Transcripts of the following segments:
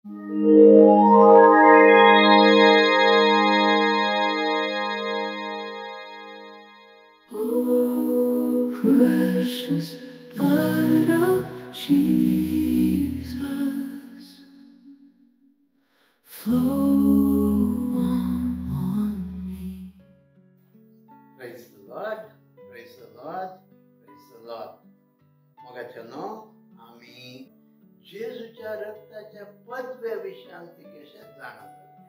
Oh, precious blood of Jesus, flow on me. Praise the Lord, praise the Lord, praise the Lord. मोगाच्यानो, आमी जेजूच्या रक्ताच्या पदव्या विशयान तिकेशे जाणा जावया.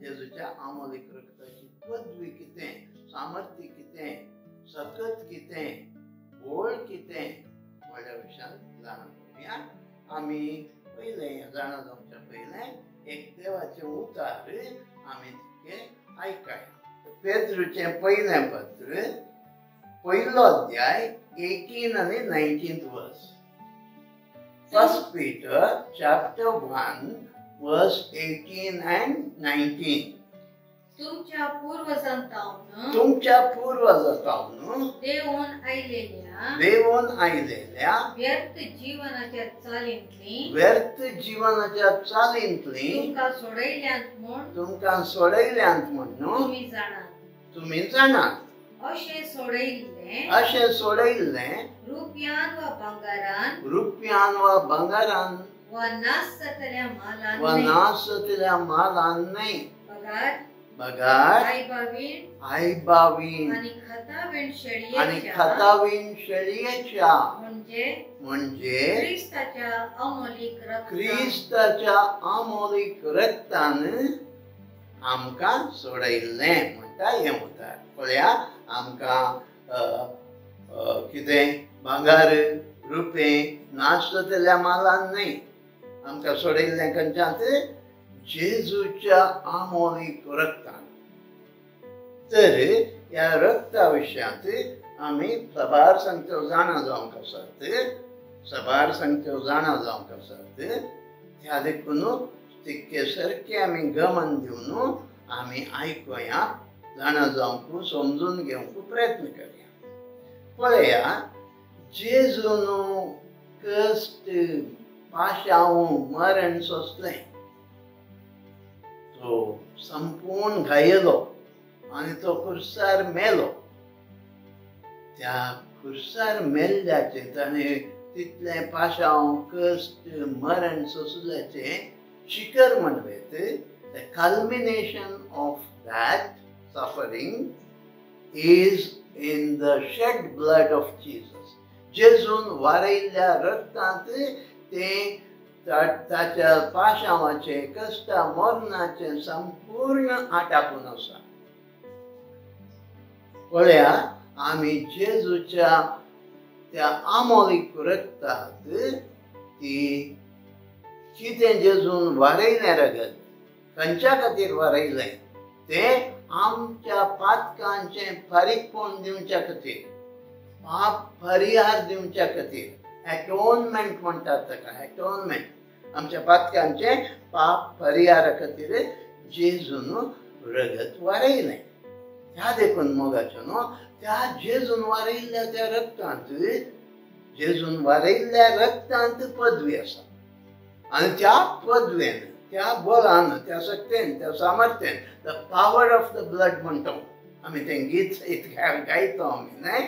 जेजूच्या आमोलीक रक्ताची पदवी कितें, सामर्थ्य कितें, सकत कितें, बोळ कितें म्हळ्या विशयान जाणा जावया. आमी पयलें जाणा जावच्या पयलें एक देवाचें उतार आमी तितकें आयकया. पेद्रूचें पयलें पत्र, पयलो अध्याय, 18 आनी 19 वर्स. 1 Peter chapter 1 verse 18 and 19. तुमच्या पूर्वजांतावन, तुमच्या पूर्वजांतावन देवून आयलेल्या, देवून आयलेल्या व्यर्थ जीवनाच्या चालींतली, व्यर्थ जीवनाच्या चालींतली तुमकां सोडयल्यांत म्हूण, तुमकां सोडयल्यांत म्हूण तुमी जाणात, तुमी जाणात. अशें सोडयिल्लें, अशें सोडयिल्लें रुपयान वा भांगरान, रुपयान वा भांगरान वा नास जातल्या मालान, वा नास जातल्या मालान न्हय, बगार बगार आयबावीण, आयबावीण आनी खतावीण शेळयेच्या, आनी खतावीण शेळयेच्या, म्हणजे म्हणजे क्रिस्ताच्या अमोलीक रक्तान, क्रिस्ताच्या अमोलीक रक्तान आमकां सोडयिल्लें म्हणटा हें उतर. पळया, आमकां कितें भांगर रुपें नाश जातल्या मालान न्हय, आमकां सोडयिल्लें खंयच्यात? जेजूच्या आमोलीक रक्तान. तर ह्या रक्ता विशयांत आमी साबार संगत्यो जाणा जावंक आसात, साबार संगत्यो जाणा जावंक आसात. त्या देखून तितके सारकें आमी गमन दिवन आमी आयकुया, जाणा जावंक, समजून घेवंक प्रयत्न करया. पळया, जेजून कश्ट, पाशांव, मरण सोंसलें, तो संपूर्ण घायलो आनी तो खुर्सार मेलो. त्या खुर्सार मेल्ल्याचें ताणें तितलें पाशांव, कश्ट, मरण सोंसल्याचें शिखर म्हणवेत, the culmination of that suffering is in the shed blood of Jesus. जेजून वारयल्ल्या रक्तांत तें ताच्या पाशांवाचें, कश्टा, मरणाचें संपूर्ण आटापून आसा. पळया, आमी जेजूच्या त्या आमोलीक रक्तांत ती कितें जेजून वारयलें रगत, खंयच्या खातीर वारयलें तें? आमच्या पातकांचें फारीकपण दिवच्या खातीर, पाप परिहार दिवच्या खातीर. एटोनमेंट म्हणटात ताका, एटोनमेंट. आमच्या पातकांचें पाप परिहारा खातीर जेजून रगत वारयलें. त्या देखून मोगाचो न्हू, त्या जेजून वारयल्ल्या त्या रक्तांत, जेजून वारयल्ल्या रक्तांत पदवी आसा. आनी त्या पदवेन, त्या बळान, त्या शक्तेन, त्या सामर्थ्यान, the power of the blood म्हणटा आमी, तें गीत सयत गायता आमी न्हय.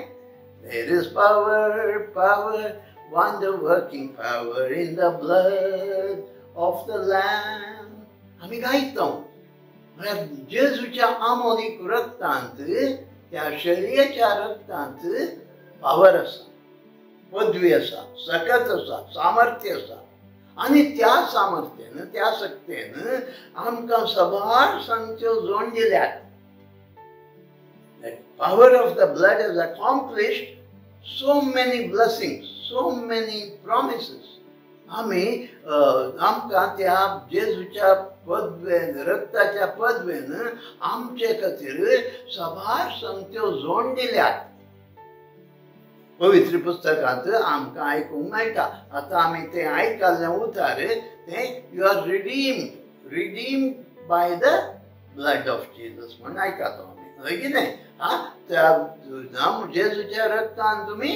There is power, power, wonder working power in the blood of the Lamb. आमी गायता. म्हळ्यार जेजूच्या आमोलीक रक्तांत, त्या शेळयेच्या रक्तांत पावर आसा, पदवी आसा, सकत आसा, सामर्थ्य आसा. आनी त्या सामर्थ्यान, त्या शक्तेन आमकां साबार संगत्यो जोड दिल्यात. The power of the blood has accomplished so many blessings, so many promises. आमी आमकां त्या जेजूच्या पदवेन, रक्ताच्या पदवेन आमचे खातीर साबार संगत्यो जोड दिल्यात. पवित्र पुस्तकांत आमकां आयकूंक मेळटा. आतां आमी तें आयकल्लें उतार तें you are redeemed, redeemed by the blood of Jesus म्हूण आयकता आमी, हय कितें? हा, त्या जेजूच्या रक्तान तुमी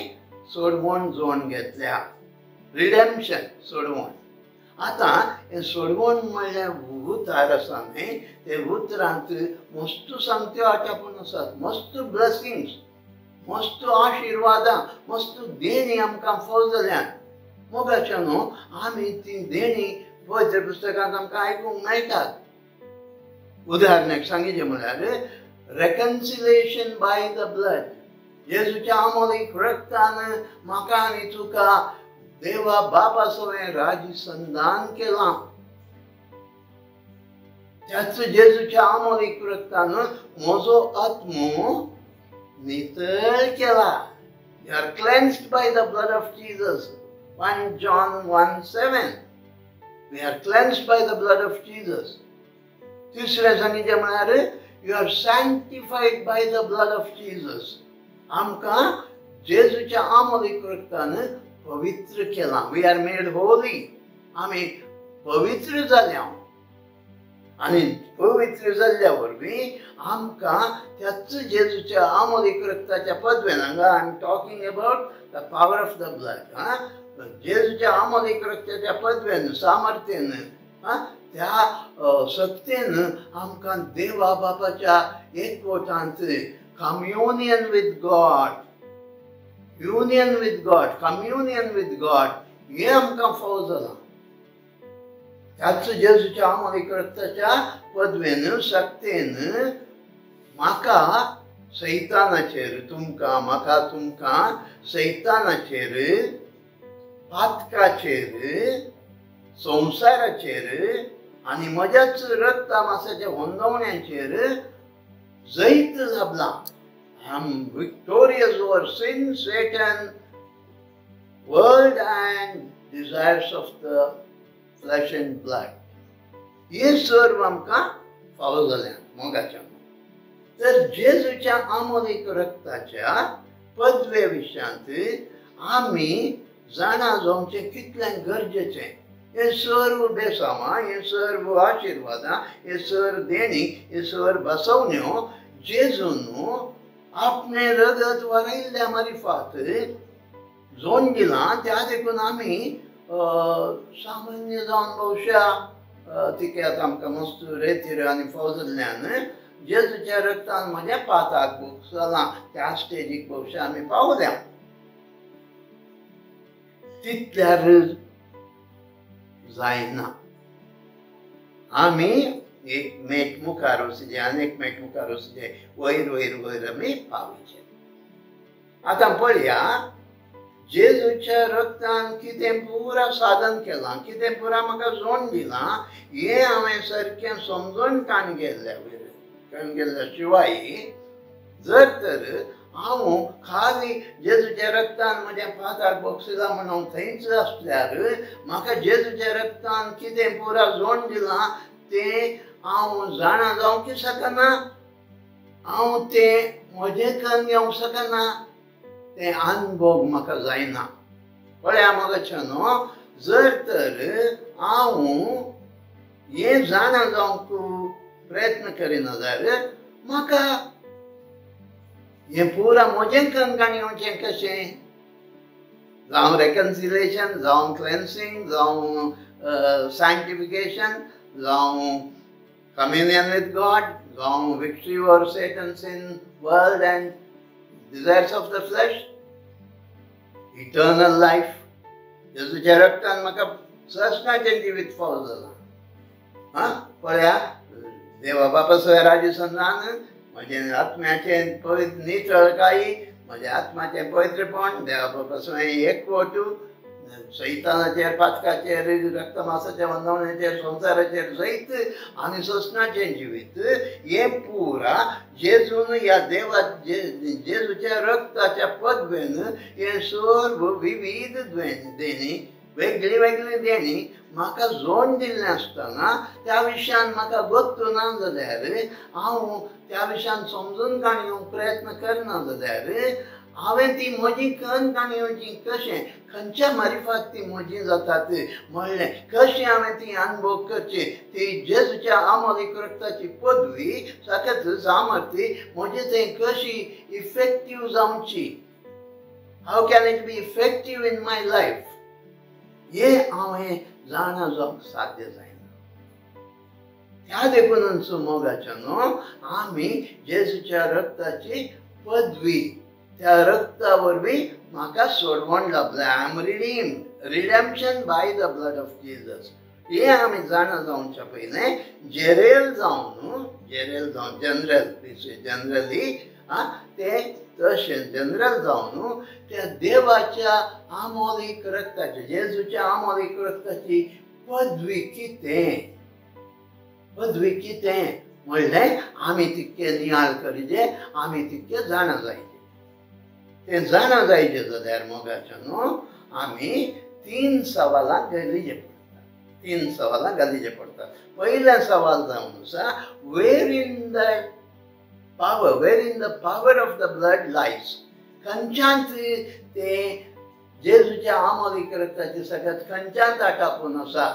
सोडवण जोड घेतल्या, रिडेम्पशन, सोडवण. आतां हें सोडवण म्हणल्यार उतार आसा न्ही, ते उतरांत मस्त सांगत्यो आटापून आसात, मस्त ब्लेसिंग्स, मस्त आशिर्वादां, मस्त देणी आमकां फाव जाल्यात. मोगाच्या न्हू आमी ती देणी पवित्र पुस्तकांत आमकां आयकूंक मेळटात. उदाहरणाक सांगितलें म्हळ्यार रेकन्सिलेशन बाय the blood, जेजूच्या आमोलीक रक्तान म्हाका आनी तुका देवा बापा सवें राजसंधान केलां. त्याच जेजूच्या आमोलीक रक्तान म्हजो आत्मो नितळ केला. You are cleansed by the blood of Jesus. 1 John 1:7. We are cleansed by the blood of Jesus. तिसरें सांगितलें म्हळ्यार you are sanctified by the blood of Jesus. आमकां जेजूच्या आमोलीक रक्तान पवित्र केलां. We are made holy. आमी पवित्र जाल्या आनी पवित्र जाल्ल्या वरवीं आमकां त्याच जेजूच्या आमोलीक रक्ताच्या पदवेन, हांगा I am talking about the power of the blood. आं, जेजूच्या आमोलीक रक्ताच्या पदवेन, सामर्थ्येन, त्या सत्तेन आमकां देवा बापाच्या एकवटांत communion with God, union with God, communion with God हें आमकां फाव जालां. त्याच जेजूच्या आमोलीक रक्ताच्या पदवेन, शक्तेन म्हाका सैतानाचेर, तुमकां म्हाका तुमकां सैतानाचेर, पातकाचेर, संवसाराचेर आनी म्हज्याच रक्ता मासाच्या होंदवण्याचेर जैत लाबलां. I am victorious over sin, Satan, world and desires of the flesh and blood. हें सर्व आमकां फावो जाल्यां मोगाच्या. तर जेजूच्या आमोलीक रक्ताच्या पदवे विशयांत आमी जाणा जावचें कितलें गरजेचें. हें सर्व बेसांवां, हें सर्व आशिर्वादां, हें सर्व देणी, हें सर्व बसवण्यो जेजून आपणें रगत वरयल्ल्या मारिफात जोन दिलां. त्या देखून आमी सामान्य जावन भोवशा तिके आतां आमकां मस्त रेतीर आनी फाव जाल्ल्यान जेजूच्या रक्तान म्हज्या पाताक भोगसलां त्या स्टेजीक भोवशा आमी पावल्या. तितल्यार जायना, आमी एक मेट मुखार वचचें आनी एक मेट मुखार वचचें, वयर वयर वयर आमी पावचें. आतां पळया जेजूच्या रक्तान कितें पुरा साधन केलां, कितें पुरा म्हाका जोड दिलां, हें हांवें सारकें समजून काण गेल्ल्या काण गेल्ल्या शिवाय जर तर हांव खाली जेजूच्या रक्तान म्हज्या पाताक भोगसिलां म्हूण हांव थंयच आसल्यार म्हाका जेजूच्या रक्तान कितें पुरा जोड दिलां तें हांव जाणा जावंक शकना, हांव तें म्हजें कन्न घेवंक शकना, तें अनुभव म्हाका जायना. पळया म्हाका न्हू, जर तर हांव हें जाणा जावंक प्रयत्न करिना जाल्यार म्हाका हें पुरा म्हजें कन्न येवचें कशें? जावं रेकन्सिलेशन, जावं क्लेन्सिंग, जावं सायंटिफिकेशन, जावं कम्युनियन विथ गॉड, जावं victory over Satan, sin, world and desires of the flesh, eternal life. जेजूच्या रक्तान म्हाका ससनाचें जिवीत फाव जालां. आं, पळया देवा बापा सवें राजसंधान, म्हजें आत्म्याचें पवित्र नितळकाय, म्हज्या आत्म्याचें पवित्रपण, देवा बापा सवें एकवटू, सैतानाचेर, पातकाचेर, रक्तमासाच्या वंदवण्याचेर, संवसाराचेर जैत आनी सोसनाचें जिवीत हें पुरा जेजून ह्या देवा जेजूच्या रक्ताच्या पदवेन हें सर्व विविध देणी, वेगळी वेगळी देणी म्हाका जोड दिल्लें आसतना त्या विशयान म्हाका गोत्तू ना जाल्यार, हांव त्या विशयान समजून काण येवंक प्रयत्न करना जाल्यार हांवें ती म्हजी कन्न काण येवची कशें, खंयच्या मारिफात ती म्हजी जातात म्हणलें कशें हांवें ती अनुभव करची, ती जेजूच्या आमोलीक रक्ताची पदवी साकत सामर्थ्य म्हजें थंय कशी इफेक्टीव जावची, how can it be effective in my life, हें हांवें जाणा जावंक साध्य जायना. त्या देखून मोगाच्या न्हू आमी जेजूच्या रक्ताची पदवी, त्या रक्ता वरवीं म्हाका सोडवण लाभलें. I am redeemed, redemption by the blood of Jesus. हें आमी जाणा जावच्या पयलें जेरेल जावन, जेरेल जावन जनरल जनरली तें तशें जनरल जावन त्या देवाच्या आमोलीक रक्ताची, जेजूच्या आमोलीक रक्ताची पदवी कितें, पदवी कितें म्हणलें आमी तितकें नियाळ करिजे, आमी तितकें जाणा जायचे. तें जाणा जायचें जाल्यार मोगाच्या न्हू आमी तीन सवालां घालीचे पडटा, तीन सवालां घालीचे पडटा. पयलें सवाल जावन आसा, where in the power, where in the power of the blood lies. खंयच्यान तें जेजूच्या आमोलीक रक्ताची सगळ्यात खंयच्यान आटापून आसा,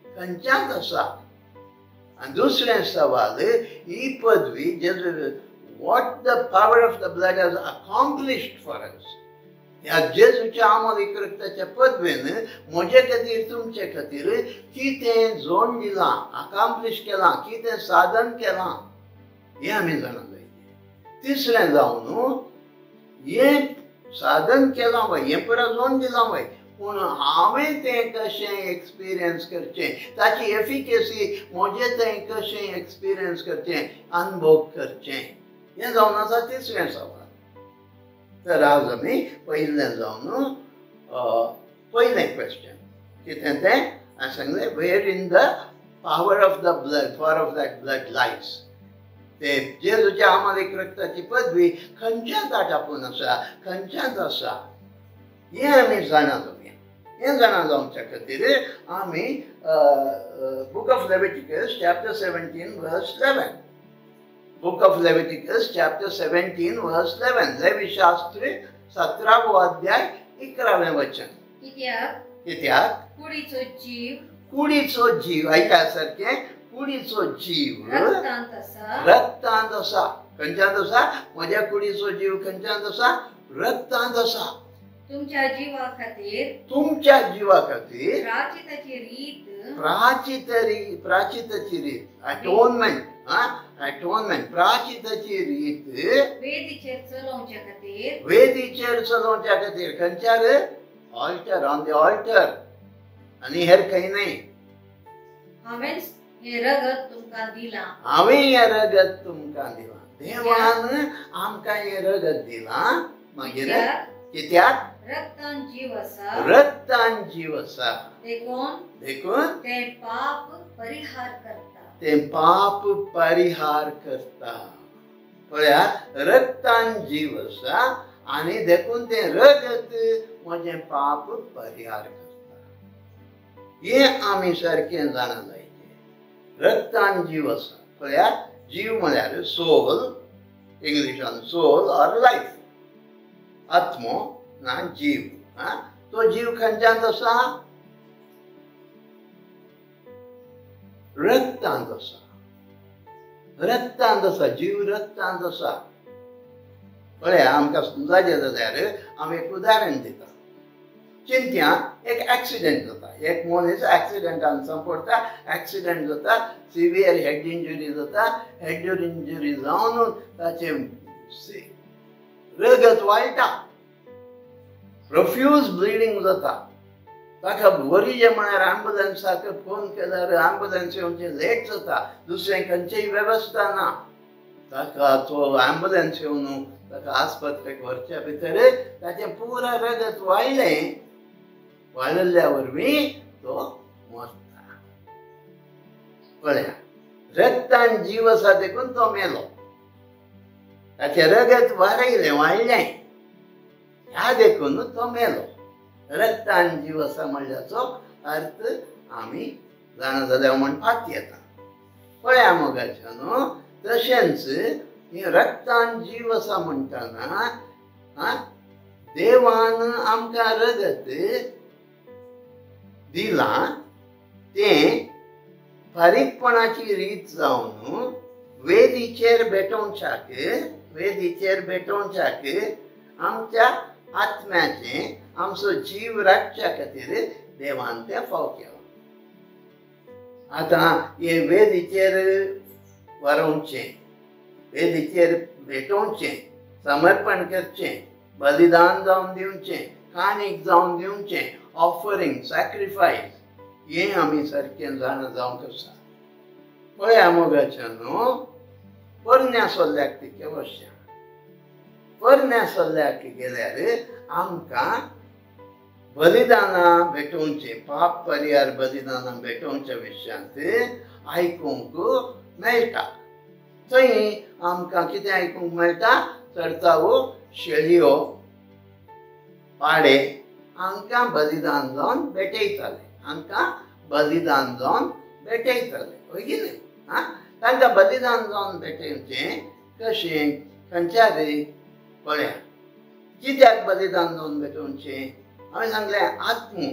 खंयच्यान आसा. आनी दुसरें सवाल, ही पदवी जेजू, what the power of the blood has accomplished for us. ह्या जेजूच्या आमोलीक रक्ताच्या पदवेन म्हजे खातीर तुमचे खातीर कितें जोड दिलां, अकाम्प्लिश केलां, कितें साधन केलां, हें आमी जाणा जायचें. तिसरें जावन हें साधन केलां वय, हें पुरा जोड दिलां वय, पूण हांवें तें कशें एक्सपिरियन्स करचें, ताची एफिकेसी म्हजें तें कशें एक्सपिरियन्स करचें, अनुभव करचें, हें जावन आसा तिसरें सवाल. तर आज आमी पयलें जावन पयलें क्वेश्चन कितें तें हांवें सांगलें, where in the power of the blood, power of that blood lies. ते जेजूच्या आमोलीक रक्ताची पदवी खंयच्यान आटापून आसा, खंयच्यान आसा, हें आमी जाणा जावया. हें जाणा जावच्या खातीर आमी book of Leviticus chapter 17 verse 11, book of Leviticus chapter 17 verse 11, लेवीशास्त्र 17वो अध्याय 11वें वचन. कित्याक, कित्याक कुडीचो जीव, कुडीचो जीव, आयका सारकें, कुडीचो जीव रक्तांत आसा, रक्तांत आसा. खंयच्यान आसा? म्हज्या कुडीचो जीव खंयच्यान आसा? रक्तांत आसा. तुमच्या जीवा खातीर, तुमच्या जीवा खातीर प्राचिताची रीत, प्राचितरी, प्राचिताची रीत, अटोनमेंट, अटोनमेंट, प्राचिताची रीत वेदीचेर चलोवच्या खातीर, वेदीचेर चलोवच्या खातीर. खंयच्यार? ऑल्टर, ऑन the alter, आनी हेर खंय न्हय. हांवें हें रगत तुमकां दिलां, हांवें हें रगत तुमकां दिलां. देवान आमकां हें रगत दिलां. मागीर कित्याक? रक्तान जीव आसा, रक्तान जीव आसा, देखून, देखून तें पाप परिहार करता, तें पाप परिहार करता. पळया, रक्तान जीव आसा आनी देखून तें रगत म्हजें पाप परिहार करता. हें आमी सारकें जाणा जायचें. रक्तान जीव आसा. पळया, जीव म्हळ्यार सोल, इंग्लिशान सोल ऑर लायफ, आत्मो ना जीव. तो जीव खंयच्यान आसा? रक्तांत आसा, रक्तांत आसा, जीव रक्तांत आसा. पळया, आमकां समजायचें जाल्यार आमी एक उदाहरण दिता. चिंत्या एक एक्सिडेंट जाता, एक मनीस एक्सिडेंटान सांपडटा, एक्सिडेंट जाता, सिवियर हेड इंजुरी जाता. हेड इंजुरी जावन ताचें रगत वाळटा, प्रोफ्यूज ब्लिडींग जाता. ताका व्हरीचें म्हळ्यार एम्बुलन्साक फोन केल्यार एम्बुलन्स येवचें लेट जाता, दुसरें खंयचीय वेवस्था ना. ताका तो एम्बुलन्स येवन ताका आस्पत्रेक व्हरच्या भितर ताचें पुरा रगत वाळ्ळें, वाळिल्ल्या वरवीं तो मरता. पळया, रक्तान जीव आसा देखून तो मेलो, ताचें रगत वारयलें, वाळ्ळें, ह्या देखून तो मेलो. रक्तान जीव आसा म्हणल्याचो अर्थ आमी जाणा जाल्यार म्हणपाक येता. पळया मोगाच्या न्हू, तशेंच हें रक्तान जीव आसा म्हणटना देवान आमकां रगत दिलां तें फारीकपणाची रीत जावन वेदीचेर भेटोवच्याक, वेदीचेर भेटोवच्याक आमच्या आत्म्याचें, आमचो जीव राखच्या खातीर देवान तें फाव केलां. आतां हे वेदीचेर वरोवचें, वेदीचेर भेटोवचें, समर्पण करचें, बलिदान जावन दिवचें, काणीक जावन दिवचें, ऑफरींग, सॅक्रिफायस, हें आमी सारकें जाणा जावंक आसा. पळया मोगाच्या न्हू, पोरण्या सल्ल्याक तितके वर्सां पोरण्या सल्ल्याक गेल्यार आमकां बलिदानां भेटोवचें, पाप परिहार बलिदानां भेटोवच्या विशयांत आयकूंक मेळटा. थंय आमकां कितें आयकूंक मेळटा? चडतावो शेळयो, पाडे हांकां बलिदान जावन भेटयताले, हांकां बलिदान जावन भेटयताले, हय की न्हय? आं, तांकां बलिदान जावन भेटोवचें कशें, खंयच्या रे? पळया कित्याक बलिदान जावन भेटोवचें? हांवें सांगलें आत्मो,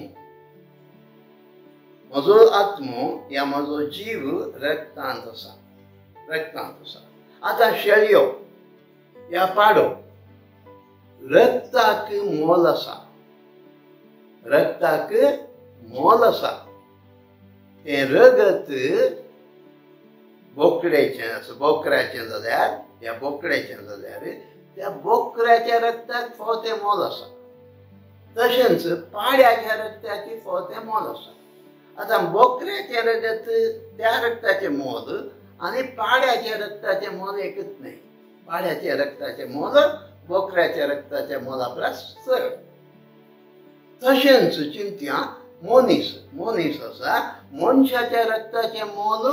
म्हजो आत्मो या म्हजो जीव रक्तांत आसा, रक्तांत आसा. आतां शेळयो या पाडो, रक्ताक मोल आसा, रक्ताक मोल आसा. तें रगत बोकड्याचें आसा, बोकऱ्याचें जाल्यार ह्या बोकड्याचें जाल्यार त्या बोकऱ्याच्या रक्ताक फाव तें मोल आसा. तशेंच पाड्याच्या रक्ताची फाव तें मोल आसा. आतां बोकऱ्याचें रगत त्या रक्ताचें मोल आनी पाड्याच्या रक्ताचें मोल एकच न्हय. पाड्याच्या रक्ताचें मोल बोकऱ्याच्या रक्ताच्या मोला परस चड. तशेंच चिंतया मनीस, मनीस आसा, मनशाच्या रक्ताचें मोल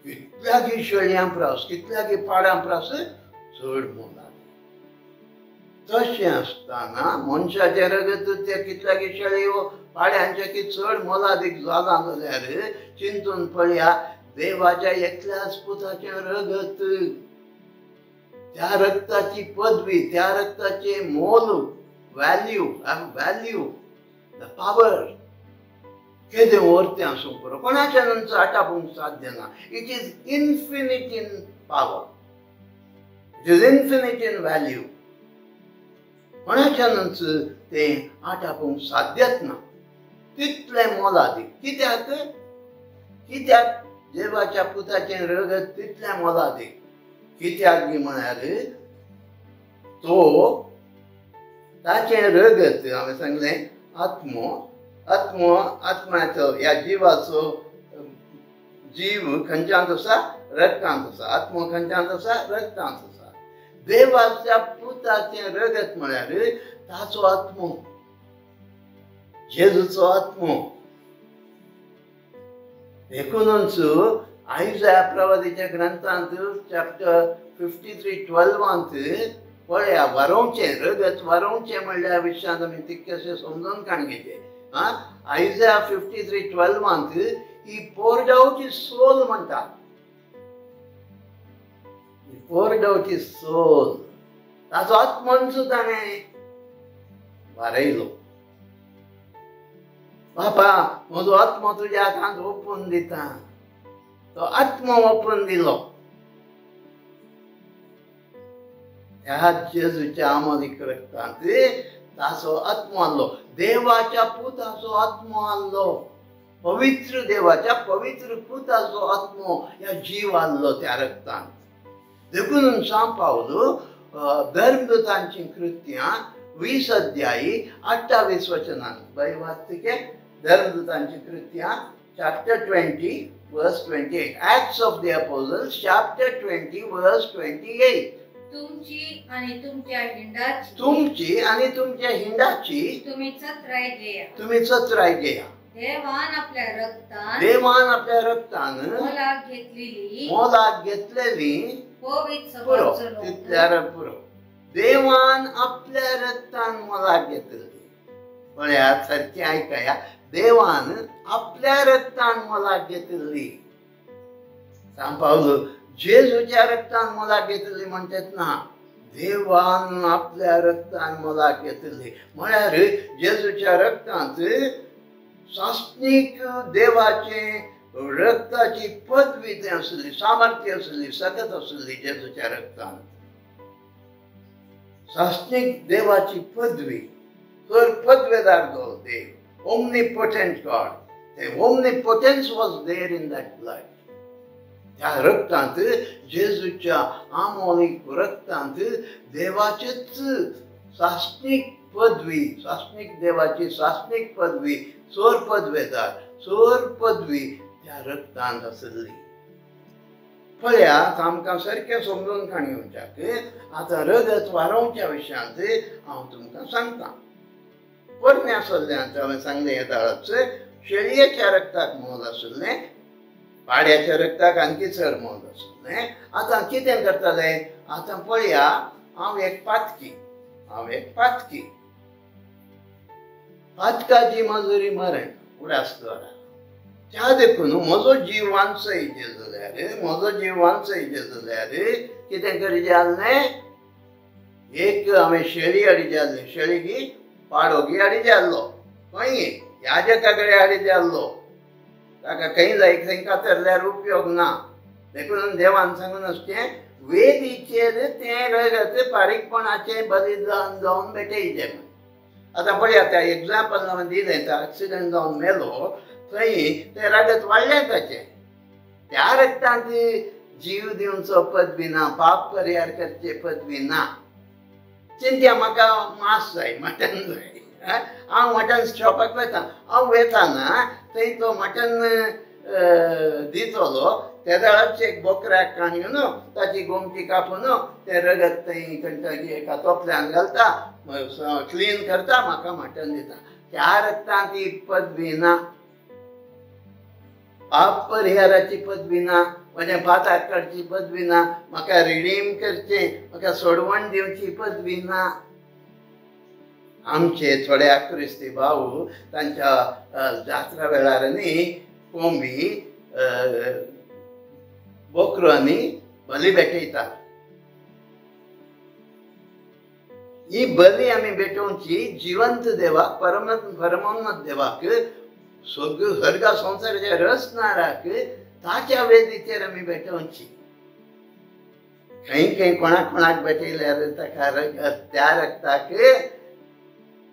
कितल्यागी शेळयां परस, कितल्यागी पाड्यां परस चड मोल. तशें आसतना मनशाचें रगत ते कितल्यागी शेळयो पाड्यांचे की चड मोलादीक जालां जाल्यार चिंतून पळया देवाच्या एकल्याच पुताचें रगत, त्या रक्ताची पदवी, त्या रक्ताचें मोल, व्हॅल्यू, व्हॅल्यू, the power केदें व्हड तें आसूंक पुरो, कोणाच्यानूच आटापूंक साध्य ना. It is infinite in power, it is infinite in value. कोणाच्यानूच तें आटापूंक साध्यच ना, तितलें मोलादीक. कित्याक? कित्याक देवाच्या पुताचें रगत तितलें मोलादीक? कित्याक म्हळ्यार तो ताचें रगत, हांवें सांगलें आत्मो, आत्मो, आत्म्याचो ह्या जिवाचो जीव खंयच्यांत आसा? रक्तांत आसा. आत्मो खंयच्यांत आसा? रक्तांत आसा. देवाच्या पुताचें रगत म्हळ्यार ताचो आत्मो, जेजूचो आत्मो. देखूनच आयज प्रवादीच्या ग्रंथांत चॅप्टर 53:12 पळया, वारोवचें रगत, वारोवचें म्हणल्यार विशयांत आमी तितकेशें समजून काण घेवचें. आं, आयज 53:12 he poured out his soul म्हणटा. He poured out his soul, ताचो आत्मोच ताणें वारयलो. बापा म्हजो आत्मो तुज्या हातांत ओपून दिता, तो आत्मो ओपून दिलो. ह्या जेजूच्या आमोलीक रक्तांत ताचो आत्मो आहलो, देवाच्या पुताचो आत्मो आहलो, पवित्र देवाच्या पवित्र पुताचो आत्मो ह्या जीव आहलो त्या रक्तांत. देखून सांव पावलो धर्मदूतांची कृत्यां 20 अध्यायी 28 वचनांत बाई वाचते. धर्मदूतांची कृत्यां chapter 20 verse 28, Acts of the Apostles chapter 20 verse 28. तुमची आणि तुमच्या हिंडाची, तुमची आणि तुमच्या हिंडाची तुम्ही चत्राय घेया, तुम्ही चत्राय घेया. देवान आपल्या रक्तान, देवान आपल्या रक्तान मोलाक घेतलेली, मोलाक घेतलेली पवित्र पुरो, तितल्यार पुरो. देवान आपल्या रक्तान मोलाक घेतलेली. पळयात सारकें आयकया, देवान आपल्या रक्तान मोलाक घेतलेली. सांव पावलो जेजूच्या रक्तान मोलाक घेतली म्हणटात ना, देवान आपल्या रक्तान मोलाक घेतली म्हळ्यार जेजूच्या रक्तांत सासणीक देवाचे रक्ताची पदवी तें आसली, सामर्थ्य आसली, सकत आसली जेजूच्या रक्तांत. सासणीक देवाची पदवी, तर पदवेदार तो देव, ओमनीपोटंट गॉड, The omnipotence was there in that blood. त्या रक्तांत, जेजूच्या आमोलीक रक्तांत देवाचेच सासणीक पदवी, सासणीक देवाची सासणीक पदवी, चोर पदवेदार, चोर पदवी त्या रक्तांत आसली. पळयात, आमकां सारकें समजून काणी येवच्याक आतां रगत वारोवच्या विशयांत हांव तुमकां सांगता. पोरण्या सल्ल्यांत हांवें सांगलें येताळच, शेळयेच्या रक्ताक मोल आशिल्लें, पाड्याच्या रक्ताक आणखी चड मोल आशिल्लें. आतां कितें करतले? आतां पळया, हांव एक पातकी, हांव एक पातकी, पातकाची मजुरी मरण उडास द्वारा. त्या देखून म्हजो जीव वांचयचे जाल्यार, म्हजो जीव वांचयचे जाल्यार कितें करचें आसलें? एक हांवें शेळी हाडची आसली, शेळी की पाडो की हाडचे आसलो, खंय याजका कडेन हाडचे आसलो. ताका खंय जाय थंय कातरल्यार उपयोग ना. देखून देवान सांगून आसचें, वेदीचेर तें रगत बारीकपणाचें बलिदान जावन भेटयचें. आतां पळया, त्या एग्जाम्पल हांवें दिलें, त्या एक्सिडंट जावन मेलो थंय तें रगत वाडलें ताचें. त्या रगतांत जीव दिवचो पदवी ना, पाप परिहार करचे पदवी ना. चिंत्या म्हाका मांस जाय, मटन जाय, हांव मटन शॉपाक वता. हांव वेताना थंय तो मटन दितलो, तेदळाच एक बोकऱ्याक काणयो न्हू, ताची गोमटी कापून तें रगत थंय खंयच्या एका तोपल्यान घालता, क्लीन करता, म्हाका मटन दिता. त्या रगतांत ती पदवी ना, पाप परिहाराची पदवी ना, म्हज्या पाताक काडची पदवी ना, म्हाका रिडीम करचें, म्हाका सोडवण दिवची पदवी ना. आमचे थोडे क्रिस्ती भाऊ तांच्या जात्रा वेळार न्ही कोंबी बोकरो आनी बली भेटयतात. ही बली आमी भेटोवची जिवंत देवाक, परमोन्नत देवाक, सगळ्यो स्वर्गा संवसाराच्या रचणाराक, ताच्या वेदीचेर आमी भेटोवची. खंय खंय कोणाक कोणाक भेटयल्यार ताका रगत, त्या रगताक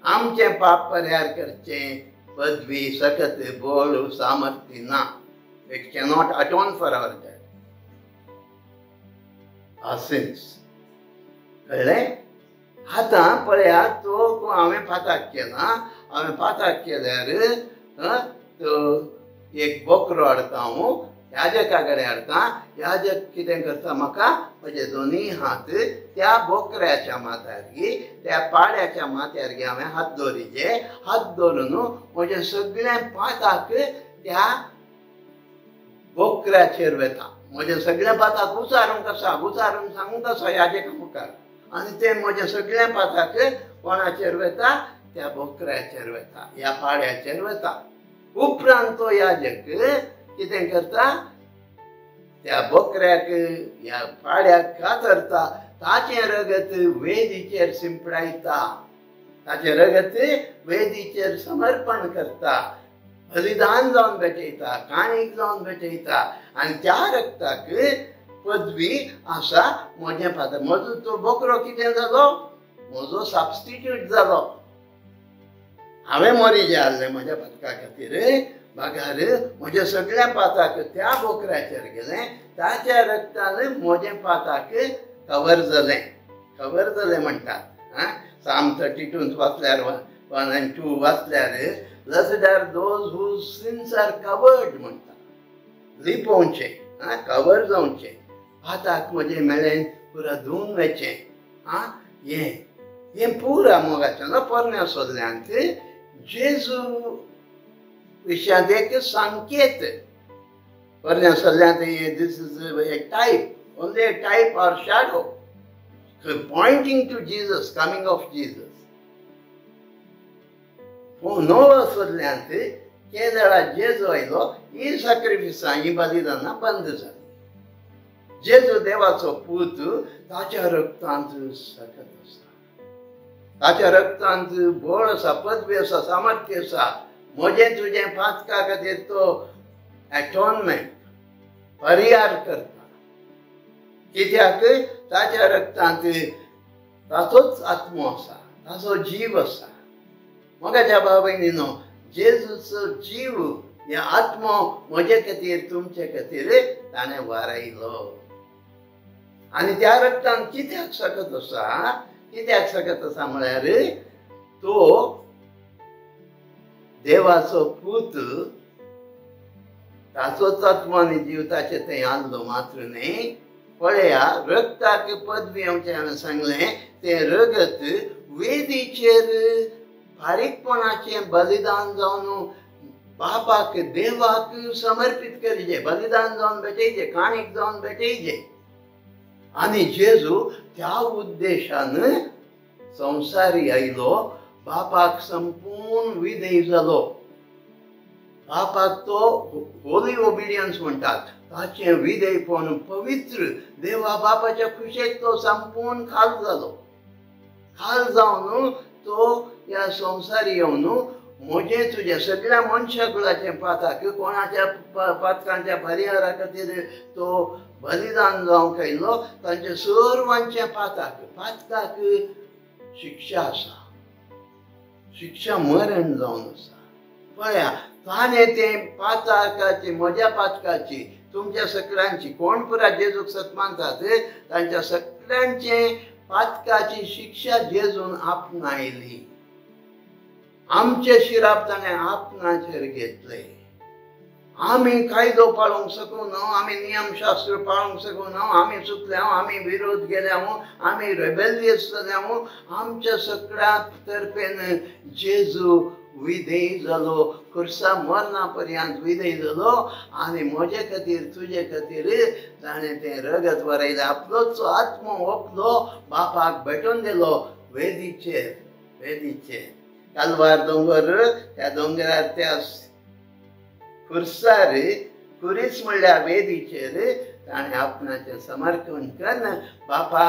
आमचें पाप परिहार करचें पदवी, सकत, बळ, सामर्थ्य ना. It cannot atone for our death, our sins. कळ्ळें? आतां पळयात, तो हांवें पाताक केला, हांवें पाताक केल्यार तो एक बोकरो हाडटा, हांव याजका कडेन हाडटा. याजक कितें करता, म्हाका म्हजे दोनूय हात त्या बोकऱ्याच्या माथ्यार, त्या पाड्याच्या माथ्यार हांवें हात दवरिचे. हात दवरून म्हजें सगळें पाताक त्या बोकऱ्याचेर वता. म्हजें सगळें पाताक उचारूंक आसा, उचारून सांगूंक आसा याजका मुखार. आनी तें म्हजें सगळें पाताक कोणाचेर वता? त्या बोकऱ्याचेर वता, ह्या पाड्याचेर वता. उपरांत तो याजक कितें करता, त्या बोकऱ्याक ह्या पाड्याक कातरता, ताचें रगत वेदीचेर शिंपडायता, ताचें रगत वेदीचेर समर्पण करता, बलिदान जावन भेटयता, काणीक जावन भेटयता. आनी त्या रगताक पदवी आसा म्हजें पात्र. म्हजो तो बोकरो कितें जालो? म्हजो सबस्टिट्यूट जालो. हांवें मरिजें आसलें म्हज्या पातका खातीर, बगार म्हज्या सगळ्या पाताक त्या बोकऱ्याचेर गेलें, ताच्या रगतान म्हजें पाताक कवर जालें. कवर जालें म्हणटात. आं, साम 32 वाचल्यार, 1 आनी 2 वाचल्यार, blessed are those whose sins are covered म्हणटा. लिपोवचें, आं, कवर जावचें, पाताक म्हजें मेळें पुरा धुवन वचें. आं, हें हें पुरा मोगाचें न्हू. पोरण्या सोदल्यांत जेजू विशयांत एक संकेत. पोरण्या सल्ल्यांत this is a type, only a type or shadow pointing to Jesus, coming of Jesus. नव्या सल्ल्यांत केदळा जेजू आयलो, ही सॅक्रिफिसां, ही बलिदानां बंद जालीं. जेजू देवाचो पूत, ताच्या रगतांत सकत आसा, ताच्या रगतांत बळ आसा, पदवी आसा, सामर्थ्य आसा. म्हजें तुजें पातका खातीर तो एटोनमेंट, परिहार करता. कित्याक? ताच्या रगतांत ताचोच आत्मो आसा, ताचो जीव आसा. मोगाच्या भाव भयणीनो, जेजूचो जीव हे आत्मो म्हजे खातीर तुमचे खातीर ताणें वारयलो. आनी त्या रक्तान कित्याक शकत आसा, कित्याक शकत आसा म्हळ्यार तो देवाचो पूत, ताचोच आत्मो आनी जीव ताचे थंय आसलो मात्र न्ही. पळया रक्ताक पदवी आमचें हांवें सांगलें, तें रगत वेदीचेर फारीकपणाचें बलिदान जावन बापाक देवाक समर्पीत करीजे, बलिदान जावन भेटयचे, काणीक जावन भेटयचे. आनी जेजू त्या उद्देशान संवसारी आयलो, बापाक संपूर्ण विधेय जालो. बापाक तो होली ओबिडियन्स म्हणटात, ताचें विधेयपण पवित्र देवा बापाच्या खुशेक तो संपूर्ण खाल जालो. खाल जावन तो ह्या संवसारी येवन म्हजें तुजें सगळ्या मनशा कुळाचें पाताक कोणाच्या पातकांच्या परिहारा खातीर तो बलिदान जावंक आयलो. तांच्या सर्वांच्या पाताक, पातकाक शिक्षा आसा, शिक्षा मरण जावन आसा. पळया ताणें तें पातकाची, म्हज्या पातकाची, तुमच्या सगळ्यांची, कोण पुरा जेजूक सत मानतात तांच्या सगळ्यांचे पातकाची शिक्षा जेजून आपणायली. आमचे शिराप ताणें आपणाचेर घेतले. आमी कायदो पाळूंक शकूं ना, आमी नियमशास्त्र पाळूंक शकूं ना, आमी चुकल्या, आमी विरोध केल्या, आमी रेबेलियस जाल्या. आमच्या सगळ्या तर्फेन जेजू विधेय जालो, खुर्सा मरणा पर्यंत विधेय जालो. आनी म्हजे खातीर तुजे खातीर ताणें तें रगत वरयलें, आपलोच आत्मो ओपलो, बापाक भेटून दिलो वेदीचेर. वेदीचेर कालवार दोंगर, त्या दोंगरार त्या खुर्सार, खुरीस म्हणल्यार वेदीचेर ताणें आपणाचें समर्पण करून बापा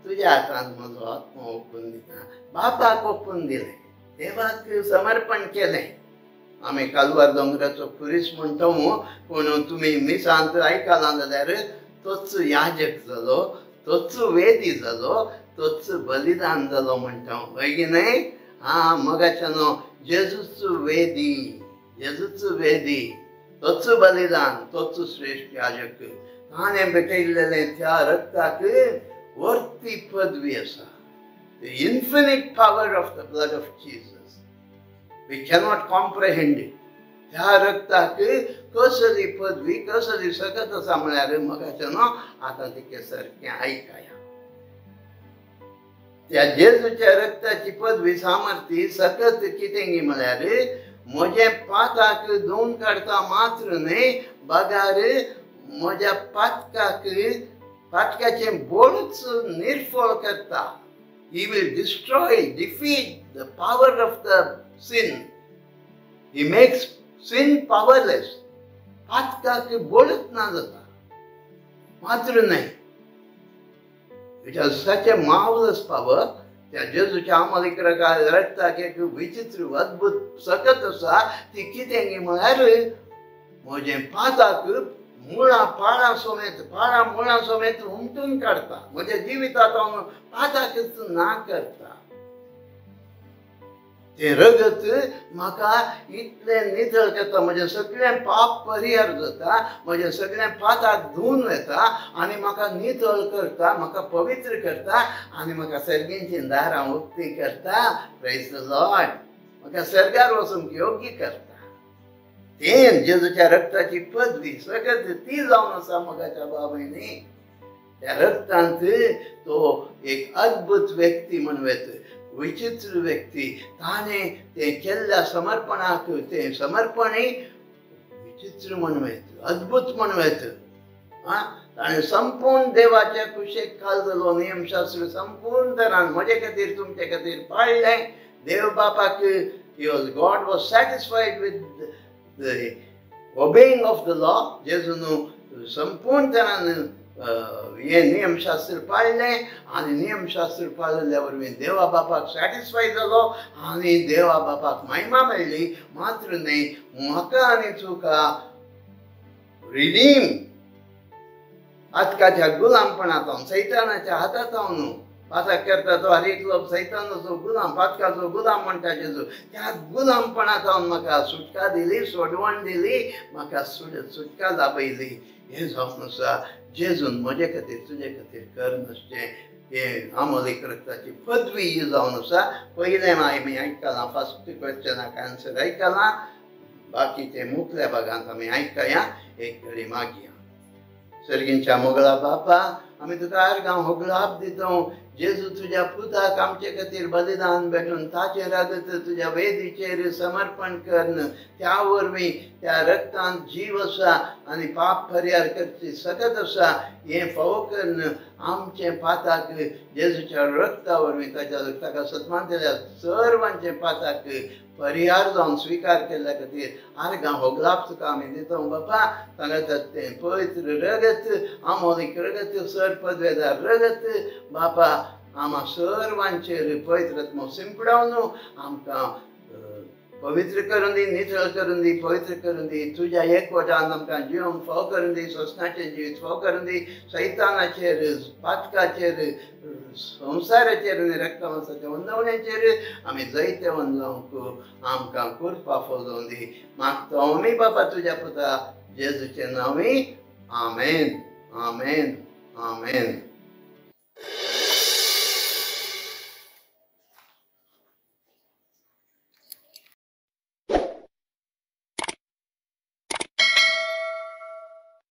तुज्या हातांत म्हजो आत्मो ओपून दिता, बापाक ओपून दिलें, देवाक समर्पण केलें. आमी कालवार दोंगराचो खुरीस म्हणटा, पूण तुमी मिसांत आयकलां जाल्यार तोच याजक जालो, तोच वेदी जालो, तोच बलिदान जालो म्हणटा, हय की न्हय? आं मगाच्यानो जेजूच वेदी, जेजूच वेदी, तोच बलिदान, तोच श्रेश्ठ याजक. ताणें भेटयल्लें त्या रक्ताक वर्ती पदवी आसा. The infinite power of the blood of Jesus. We cannot comprehend it. त्या रक्ताक कसली पदवी, कसली सकत आसा म्हळ्यार मगाच्यानो आतां तिके सारकें आयकाया. त्या जेजूच्या रक्ताची पदवी, सामर्थ्य, सकत कितें म्हळ्यार म्हजें पाताक धुवन काडटा मात्र न्हय, बगार म्हज्या पातकाक, पातकाचें बोळूच निर्फळ करता. He will destroy, defeat the power of the sin. He makes sin powerless. पातकाक बोळूच ना जाता मात्र न्हय. It has such a marvelous power. त्या जेजूच्या आमलीक रक्ताक एक विचित्र अद्भुत सकत आसा, ती कितें म्हळ्यार म्हजें पाताक मुळां पाळां समेत, पाळां मुळां समेत हुमटून काडटा, म्हज्या जिवितांत पाताकच ना करता. तें रगत म्हाका इतलें नितळ करता, म्हजें सगळें पाप परिहार जाता, म्हजें सगळें पाताक धुवन वता आनी म्हाका नितळ करता, म्हाका पवित्र करता आनी म्हाका सर्गींचीं दारां उक्तीं करता. Praise the Lord. म्हाका सर्गार वचूंक योग्य करता. तें जेजूच्या रक्ताची पदवी सकत ती जावन आसा मोगाच्या बाबांनी. त्या रक्तांत तो एक अद्भुत व्यक्ती म्हणूं येता, विचित्र व्यक्ती. ताणें तें केल्ल्या समर्पणाक, तें समर्पणय विचित्र म्हणूं येता, अद्भुत म्हणूं येता. आं ताणें संपूर्ण देवाच्या कुशेक खाल जालो, नियमशास्त्र संपूर्ण तरान म्हजे खातीर तुमचे खातीर पाळ्ळें. देव बापाक God was satisfied with the obeying of the law. जेजून संपूर्ण तरान हें नियमशास्त्र पाळ्ळें आनी नियमशास्त्र पाळिल्ल्या वरवीं देवा बापाक सॅटिस्फाय जालो आनी देवा बापाक महिमा मेळ्ळी. मात्र न्हय, म्हाका आनी तुका रिडीम, आतकाच्या गुलामपणांत, सैतानाच्या हातांत पातक करता तो हर एकलो सैतानाचो गुलाम, पातकाचो गुलाम म्हणटा जेजू. त्या गुलामपणा जावन म्हाका सुटका दिली, सोडवण दिली, म्हाका सुटका लाभयली. हें जावन आसा जेजून म्हजे खातीर तुजे खातीर कर नासचें. हे आमोलीक रक्ताची पदवी ही जावन आसा. पयलें आमी आयकलां, फर्स्ट क्वेश्चनाक आन्सर आयकलां, बाकीचें मुखल्या भागांत आमी आयकया. एक घडी मागया. सर्गींच्या मोगळा बापा, आमी तुका आर्गां होगळाप दिता. जेजू तुज्या पुताक आमचे खातीर बलिदान भेटून ताचें रगत तुज्या वेदीचेर समर्पण करून त्या वरवीं त्या रक्तान जीव आसा आनी पाप परिहार करची सकत आसा. हें फावो करून आमचें पाताक जेजूच्या रक्ता वरवीं ताच्या ताका सत्मान दिल्या सर्वांचें पाताक परिहार जावन स्विकार केल्ल्या खातीर आर्गां होगलाप तुका आमी दिता बापा. तांगा तें पवित्र रगत, आमोलीक रगत, सर पदवेदार रगत बापा आमा सर्वांचेर पवित्र आत्मो सिंपडावन आमकां पवित्र करून दी, नितळ करून दी, पवित्र करून दी. तुज्या एकवटान आमकां जिवन फाव करून दी, सोसणाचें जिवीत फाव करून दी, सैतानाचेर, पातकाचेर, संवसाराचेर आनी रक्तमांसाच्या वंदवण्याचेर आमी जैतेवन जावंक आमकां कृपा फाव जावन दी. मागता आमी बापा तुज्या पुता जेजूचें नांवी. आमेन, आमेन, आमेन.